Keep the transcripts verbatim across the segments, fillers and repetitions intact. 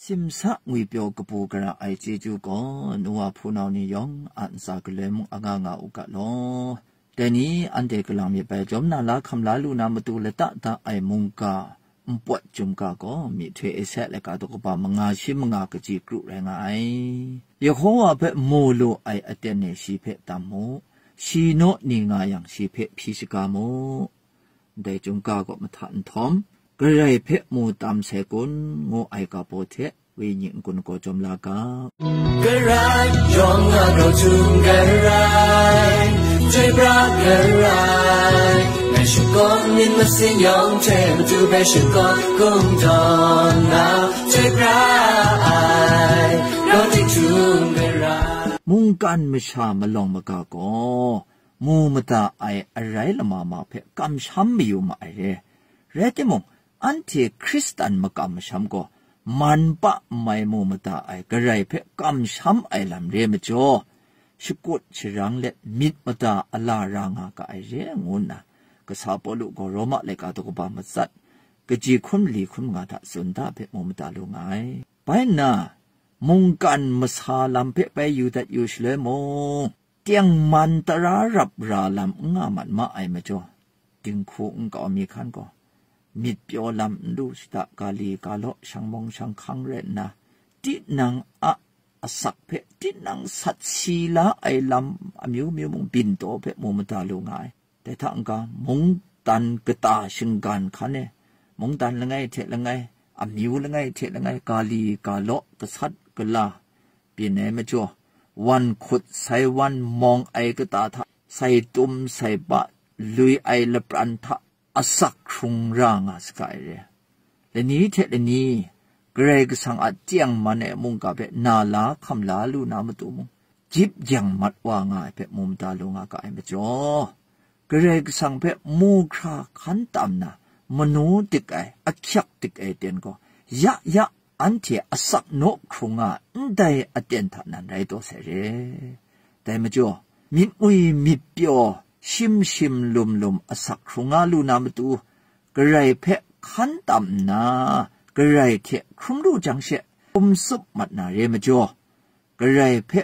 Simsa ngwipyaw kapu gara ai chyeju gaw, nu wa hpunau ni yawng a ntsa galoi mung anga nga u ga law. Dai ni anhte galang myit bai, jawm na la hkam la lu na matu lata da ai mungga npawt chyum ga gaw, myihtoi Esaia laika daw kaba manga shi manga kaji kru rai nga ai. Yehowa hpe mu lu ai aten e shi hpe tam mu, shi naw ni nga yang shi hpe hpyi shaga mu. Ndai chyum ga gaw mahta nhtawm, Karai hpe mu tam sai kun, ngu ai ga baw hte, wenyi n-gun gaw jawm la ga. Karai yawng a grau htum Karai, chyoi pra Karai, ngai shakawn myit masin yawng hte matu hpe shakawn kungdawn na, chyoi pra ai, grau tik htum Karai. Mungkan masha malawng maga gaw, mu mada ai arai lama ma hpe kamsham mayu ma ai re. Rai timung, anhte Hkristan makam masham gaw, man pa n mai mu mada ai Karai hpe kamsham ai lam re majaw, shakut sharang let myit mada a la ra nga ga ai re, ngu nna, kasa Pawlu gaw Roma laika daw kaba matsat, kaji hkun mali hkun manga hta tsun da hpe mu mada lu nga ai. Bai nna, mungkan masa lam hpe bai yu dat yu shaloi mung, tengman tara rap ra lam n nga mat ma ai majaw, dinghku nkau mi hkan gaw, myit pyaw lam n lu shada, ga li ga law, shang mawng shang hkang rai nna, tinang a asak hpe tinang sat si la ai lam amyu myu mung byin taw hpe mu mada lu nga ai. Dai hta n-ga, mungdan kata shinggan hkan e, mungdan langai hte langai, amyu langai hte langai, ga li ga law, gasat gala, byin ai majaw, wan hkut sai wan mawng ai kata hta, sai tum sai ba, lui ai lapran hta, asak hkrung ra nga saga ai re. Lani hte lani, Karai Kasang a tengman ai mungga hpe na la hkam la lu na matu mung, jip yang mat wa nga ai hpe mu mada lu nga ga ai majaw, Karai Kasang hpe mu hkra hkan tam na, manu dik ai, ahkyak dik ai ten gaw, ya ya, anhte asak naw hkrung nga ndai aten hta nan rai taw sai re. Dai majaw, myit ngwi myit pyaw, shim shim lum lum asak hkrung nga lu na matu, Karai hpe hkan tam nna, Karai hte hkrum lu jang she, hkum tsup mat na re majaw, Karai hpe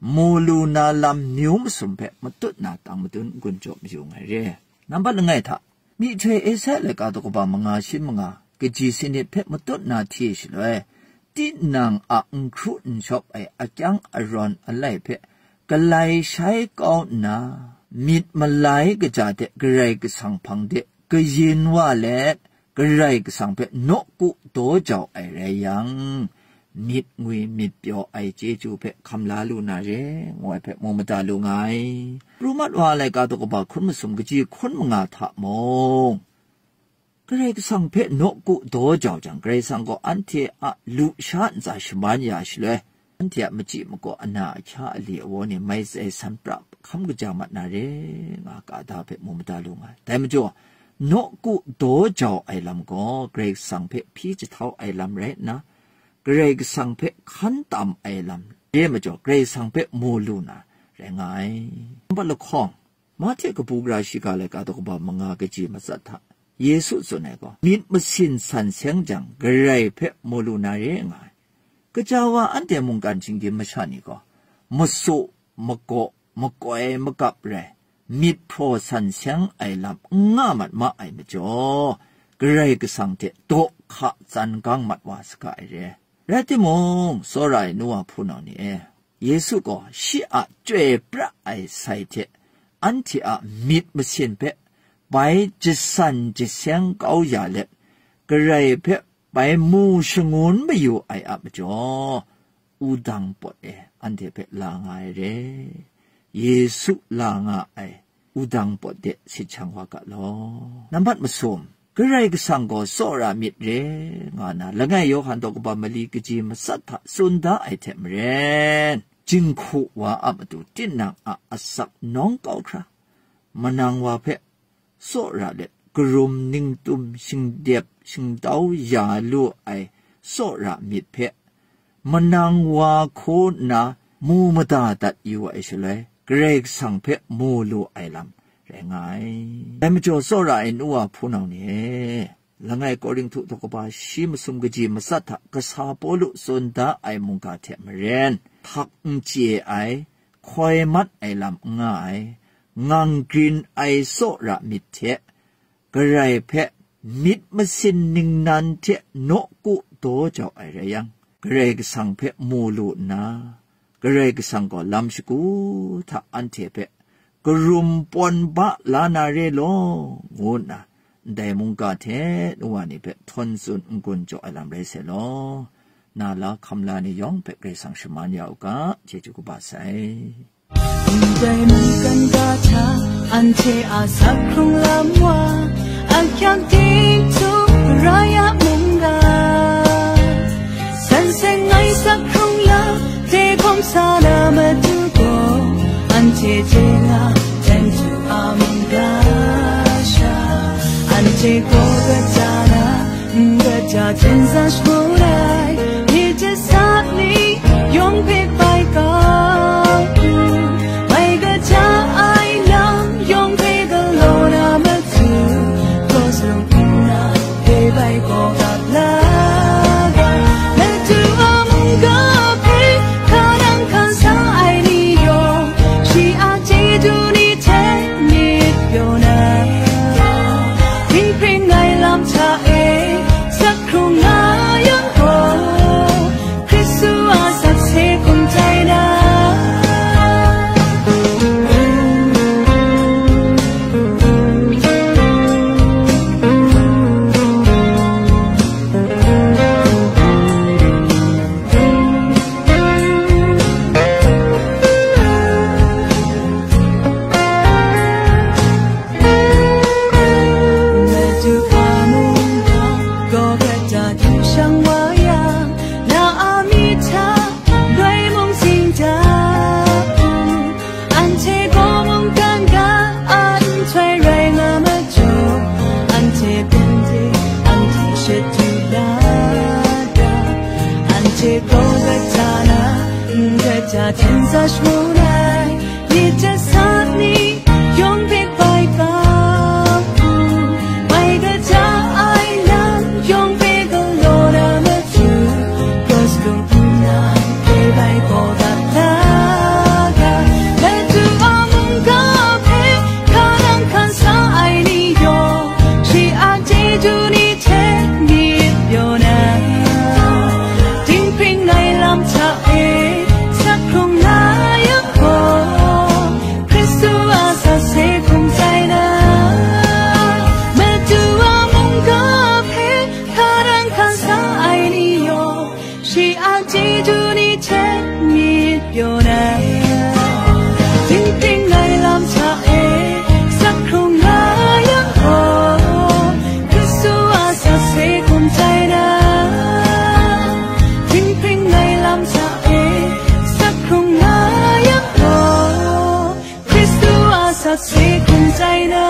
mu lu na lam myu masum hpe matut na tang madun n-gun jaw mayu nga ai re. Nambat langai hta, myihtoi Esaia laika daw kaba manga shi manga, kaji sanit hpe matut na hti shaloi, tinang a n hkru n shawp ai akyang arawn alai hpe galai shai kau nna, myit malai kaja hte Karai Kasang hpang de kayin wa let, Karai Kasang hpe nawku daw jau ai rai yang, myit ngwi myit pyaw ai chyeju hpe hkam la lu na re, ngu ai hpe mu mada lu nga ai. Pru mat wa ai laika daw kaba hkun masum kaji hkun manga hta mung, Karai Kasang hpe nawku daw jau jang, Karai Kasang gaw anhte a lusha ntsa shaman ya shaloi, anhte a machyi makaw, ana ahkya, ali awa ni mai tsai san pra hkam kaja mat na re, nga ga da hpe mu mada lu nga ai. Dai majaw, nawku daw jau ai lam gaw Karai Kasang hpe hpyi jahtau ai lam rai nna, Karai Kasang hpe hkan tam ai lam re majaw, Karai Kasang hpe mu lu na rai nga ai. Nambat lahkawng, Mahte kabu gara shiga laika daw kaba manga kaji matsat hta, Yesu tsun ai gaw, myit masin san seng jang, Karai hpe mu lu na re nga ai. Gaja wa anhte mungkan shinggyim masha ni gaw, masu, makaw, makoi, makap rai, myit hpraw san seng ai lam n nga mat ma ai majaw, Karai Kasang hte daw hka tsan gang mat wa saga ai re. Rai timung, tsawra ai nu wa hpunau ni e, Yesu gaw shi a chyoi pra ai sai hte anhte a myit masin hpe bai jasan jaseng kau ya let, Karai hpe bai mu shangun mayu ai a majaw, wudang pawt e anhte hpe la nga ai re. Yesu la nga ai wudang pawt de sit shang wa ga law. Nambat masum, Karai Kasang gaw tsawra myit re, nga na, langai Yawhan daw kaba mali kaji matsat hta tsun da ai hte maren, jinghku wa a matu tinang a asak nawng kau hkra, manang wa hpe tsawra let, karum ningtum shingdep shingtau ya lu ai tsawra myit hpe, manang wa hku nna mu mada dat yu ai shaloi, Karai Kasang hpe mu lu ai lam rai nga ai. Dai majaw, tsawra ai nu wa hpunau ni e, Langai Korinhtu daw kaba shi masum kaji matsat hta kasa Pawlu tsun da ai mungga hte maren, htak n chye ai, hkoi mat ai lam n nga ai, ngang grin ai tsawra myit hte, Karai hpe myit masin ningnan hte nawku daw jau ai rai yang, Karai Kasang hpe mu lu nna, Karai Kasang gaw lam shagu hta anhte hpe karum pawn ba la na re law, ngu nna ndai mungga hte nu wa ni hpe htawn tsun n-gun jaw ai lam rai sai law, na la hkam la ni yawng hpe Karai Kasang shaman ya u ga, chyeju kaba sai. Ndai mungkan ga hta anhte a sak hkrung lam wa, a hkyang ting htum rai a mungga, san seng ai sak hkrung lam de hkawm sa na matu gaw, anhte hte na jan du a mungga sha, anhte gaw kaja na, n kaja hten sa shagu ai, myit jasat ni yawng hpe bai kau, mai kaja ai lam yawng hpe galaw na matu, gaw sung nna, hpe bai gaw gap la ga, matu a mungga hpe hka nang hkan sa ai ni yawng, shi a chyeju ni hte myit pyaw na, dinghpring ai lam hta e sak hkrung nga yang gaw, Hkristu a sakse hkum tai na. Madu a mungga gaw kata du shang wa yang, na a myit hta doi mung sing da u. Anhte gaw mungkan ga a nhtoi rai nga matu, anhte hpung de anhte shadu la da, anhte gaw kata na, n kata hten sa shagu ai, myit jasat ni yawng hpe bai kau, mai kaja ai lam yawng hpe galaw na matu, cross lung hpung na hpe bai gaw dat la ga, matu a mungga hpe hka nang hkan sa ai ni yawng, shi a chyeju ni hte myit pyaw na, dinghpring ai lam hta e sak hkrung la yang gaw, Hkristu a sakse hkum tai na, matu a mungga hpe hka nang hkan sa ai ni yawng, shi a chyeju ni hte myit pyaw na, dinghpring ai lam hta e sak hkrung la yang gaw, Hkristu a sakse hkum tai na, dinghpring ai lam hta e sak hkrung la yang gaw, Hkristu a sakse hkum tai na.